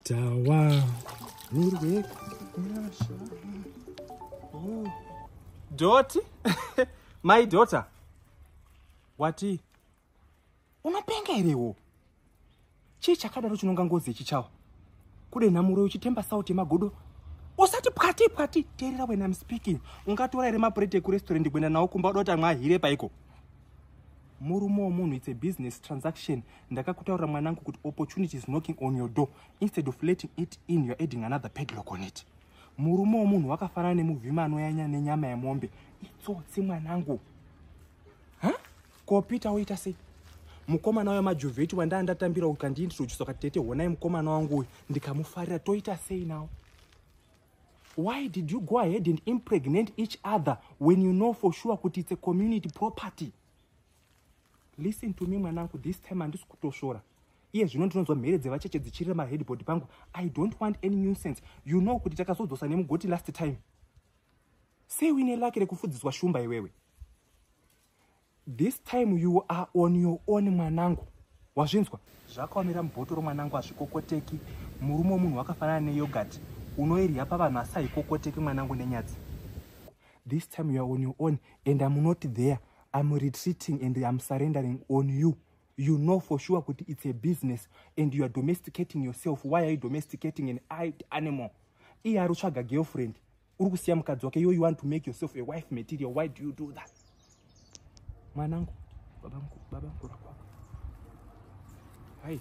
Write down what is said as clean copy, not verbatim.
Tawa nirwe oh. Doti my daughter, wati unopenga herewo? Chii chakadaro chinonga ngozi yechichawa kudenha muroi uchitemba sauti yemagodo? Usati pwati pwati. Teerera when I'm speaking. Ungatora here mapureti ekurestaurant kuenda nawo kumba uda kuti amwe ahire paiko? Murume womunhu, it's a business transaction. Ndakakutaurira, mwanangu, kuti opportunity is knocking on your door. Instead of letting it in, you're adding another padlock on it. Murume womunhu wakafanana nemuvhima anoyanya nenyama yemombe. Itsotsi, mwanangu. Ko Peter woita sei? Mukomana uyo majuvheti wandaa ndatambira ukandiintrodusa ukati, "Tete, honai mukomana wangu uyu, ndikamufarira." Toita sei now? Why did you go ahead and impregnate each other when you know for sure kuti it's a community property? Listen to me, mwanangu. This time handisi kutosvora. Iye zvino ndinonzwa mhere dzevacheche dzichirira maheadboard pangu. I don't want any nuisance. You know kuti takazodzosa nemugoti last time. Sei uine luck rekufudziswa shumba iwewe? This time you are on your own, mwanangu. Wazvinzwa? Zvakaomera mubhotoro, mwanangu, hazvikokoteki. Murume womunhu wakafanana neyoghurt, unoirya pavanhu asi haikokoteki, mwanangu, nenyadzi. This time you are on your own and I'm not there. I'm retreating and I'm surrendering on you. You know for sure kuti it's a business and you are domesticating yourself. Why are you domesticating an animal? Iye ari kutsvaga girlfriend, uri kusiya mukadzi wake. You want to make yourself a wife material. Why do you do that, mwanangu? Baba mukuru kwako. Hai.